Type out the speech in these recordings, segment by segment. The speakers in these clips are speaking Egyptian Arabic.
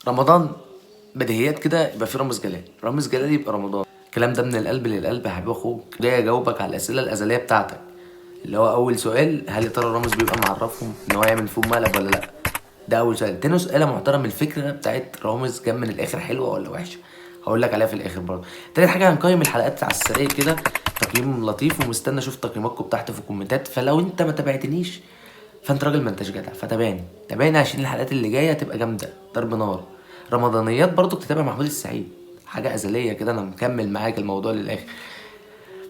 رمضان بديهيات كده، يبقى في رامز جلال، رامز جلال يبقى رمضان. الكلام ده من القلب للقلب يا حبيب اخوك. جاي اجاوبك على الاسئلة الازلية بتاعتك، اللي هو اول سؤال: هل يا ترى رامز بيبقى معرفهم ان هو يعمل فيهم مقلب ولا لا؟ ده اول سؤال. تاني سؤال يا محترم، الفكرة بتاعت رامز جاب من الاخر حلوة ولا وحشة؟ هقول لك عليها في الاخر برضه. تالت حاجة، هنقيم الحلقات على السريع كده تقييم لطيف، ومستني اشوف تقييماتكم تحت في الكومنتات. فلو انت ما تابعتنيش فانت راجل ما انتش جدع، فتابعني تابعني عشان الحلقات اللي جاية تبقى جامدة ضرب نار. رمضانيات برضو تتابع محمود السعيد، حاجة ازلية كده، انا مكمل معاك الموضوع للاخر.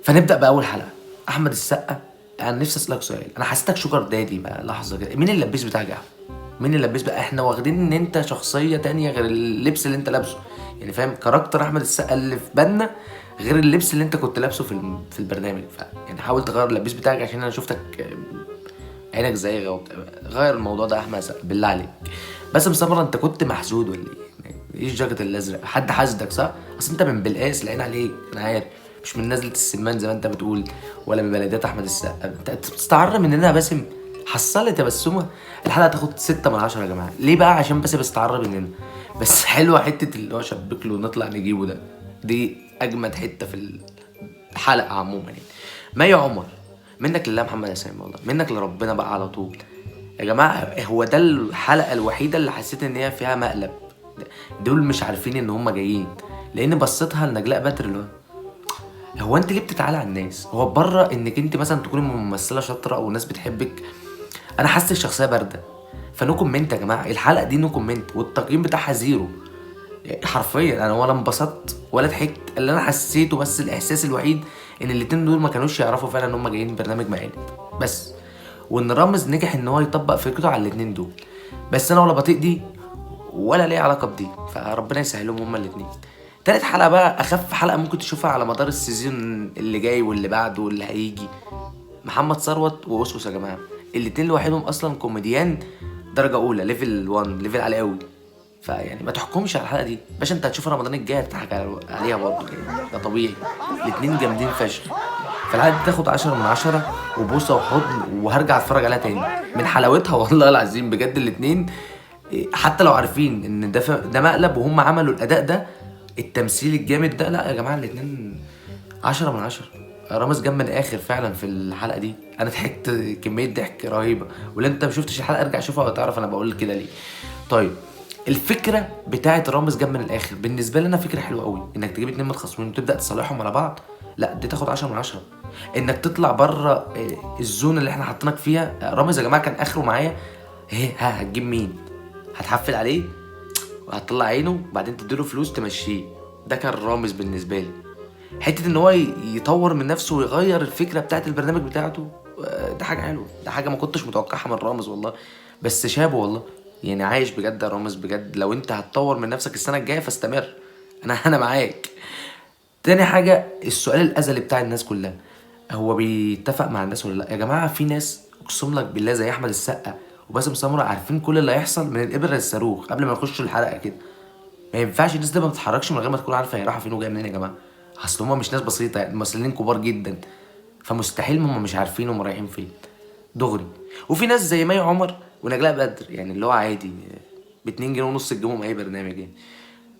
فنبدا باول حلقة، احمد السقا. انا نفسي اسالك سؤال، انا حسيتك sugar daddy بقى لحظة كده، مين اللبيس بتاعك يا احمد؟ مين اللبيس بقى؟ احنا واخدين ان انت شخصية تانية غير اللبس اللي انت لابسه، يعني فاهم character احمد السقا اللي في بالنا غير اللبس اللي انت كنت لابسه في البرنامج. ف يعني حاول تغير اللبس بتاعك عشان انا شفتك عينك زايغه وبتاع. غير الموضوع ده يا احمد السقا بالله عليك. باسم سمرة، انت كنت محسود ولا ايه؟ ايه الجاكيت الازرق؟ حد حاسدك صح؟ اصل انت من بلقاس، العين عليك، انا عارف، مش من نزله السمان زي ما انت بتقول، ولا من بلديات احمد السقا. انت بتستعر مننا يا باسم؟ حصلت يا بسومه. الحلقة تاخد 6 من 10 يا جماعة. ليه بقى؟ عشان بس بستعر مننا. بس حلوة حتة اللي هو شبك له ونطلع نجيبه ده، دي اجمد حتة في الحلقة عموما يعني. مي عمر، منك لله محمد عصام، والله منك لربنا بقى على طول يا جماعة. هو ده الحلقة الوحيدة اللي حسيت ان هي فيها مقلب، دول مش عارفين ان هم جايين، لان بصيتها لنجلاء بدر اللي هو انت ليه بتتعالى على الناس؟ هو بره انك انت مثلا تكوني ممثلة شاطرة او الناس بتحبك، انا حاسس الشخصية باردة. ف no comment يا جماعة، الحلقة دي no comment، والتقييم بتاعها zero حرفيا. انا ولا انبسطت ولا ضحكت، اللي انا حسيته بس الاحساس الوحيد ان الاتنين دول ما كانوش يعرفوا فعلا ان هم جايين برنامج مقالب بس، وان رامز نجح ان هو يطبق فكرته على الاتنين دول. بس انا ولا بطيء دي ولا ليه علاقة بدي، فربنا يسهلهم هما الاتنين. تالت حلقة بقى اخف حلقة ممكن تشوفها على مدار ال season اللي جاي واللي بعده واللي هيجي، محمد ثروت وأوسوس يا جماعة. الاتنين لوحدهم اصلا كوميديان درجه اولى، level 1، level عالي قوي. فيعني ما تحكمش على الحلقة دي باشا، انت هتشوف رمضان الجاي هتضحك عليها برضه، يعني ده طبيعي، الاتنين جامدين فشخ. فالحلقة دي تاخد 10 من 10 وبوسه وحضن، وهرجع اتفرج عليها تاني من حلاوتها والله العظيم بجد. الاتنين حتى لو عارفين ان ده مقلب وهم عملوا الاداء ده التمثيل الجامد ده، لا يا جماعة الاتنين 10 من 10. رامز جاب من الاخر فعلا في الحلقة دي، انا ضحكت كمية ضحك رهيبة. ولو انت ما شفتش الحلقة ارجع شوفها وتعرف انا بقول كده ليه. طيب الفكرة بتاعت رامز جاب من الاخر بالنسبة لي انا فكرة حلوة قوي، انك تجيب اتنين متخاصمين وتبدا تصالحهم على بعض، لا دي تاخد 10 من 10. انك تطلع بره ال zone اللي احنا حاطينك فيها. رامز يا جماعة كان اخره معايا ايه، ها هتجيب مين؟ هتحفل عليه وهتطلع عينه وبعدين تديله فلوس تمشيه. ده كان رامز بالنسبة لي. حتة ان هو يطور من نفسه ويغير الفكرة بتاعت البرنامج بتاعته، ده حاجة حلوة، ده حاجة ما كنتش متوقعها من رامز والله. بس شابه والله، يعني عايش بجد يا رامز بجد. لو انت هتطور من نفسك السنة الجاية فاستمر، انا معاك. تاني حاجة، السؤال الازلي بتاع الناس كلها، هو بيتفق مع الناس ولا لا؟ يا جماعة في ناس اقسم لك بالله زي احمد السقا وباسم سمرة عارفين كل اللي هيحصل من الابره للصاروخ قبل ما يخشوا الحلقة كده. ما ينفعش الناس دي ما بتتحركش من غير ما تكون عارفه هي رايحة فين وجاية منين يا جماعة. اصل هما مش ناس بسيطة يعني، ممثلين كبار جدا، فمستحيل هما مش عارفين هما رايحين فين دغري. وفي ناس زي مي عمر ونجلاء بدر يعني اللي هو عادي ب2 جنيه ونص تجيبهم اي برنامج يعني،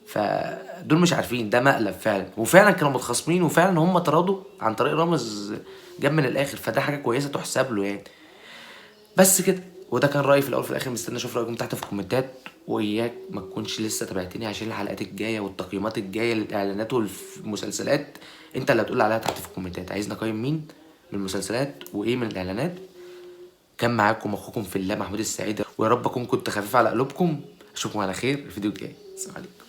فدول مش عارفين ده مقلب فعلا، وفعلا كانوا متخاصمين وفعلا هم طردوا عن طريق رامز جاب من الاخر، فده حاجة كويسة تحسب له يعني. بس كده، وده كان رايي في الاول في الاخر. مستني اشوف رايكم تحت في الكومنتات، واياك ما تكونش لسه تابعتني عشان الحلقات الجاية والتقييمات الجاية للاعلانات والمسلسلات انت اللي هتقول عليها تحت في الكومنتات. عايزنا نقيم مين من المسلسلات وايه من الاعلانات. كان معاكم اخوكم في الله محمود السعيد، ويا رب اكون كنت خفيف على قلوبكم. اشوفكم على خير الفيديو الجاي. السلام عليكم.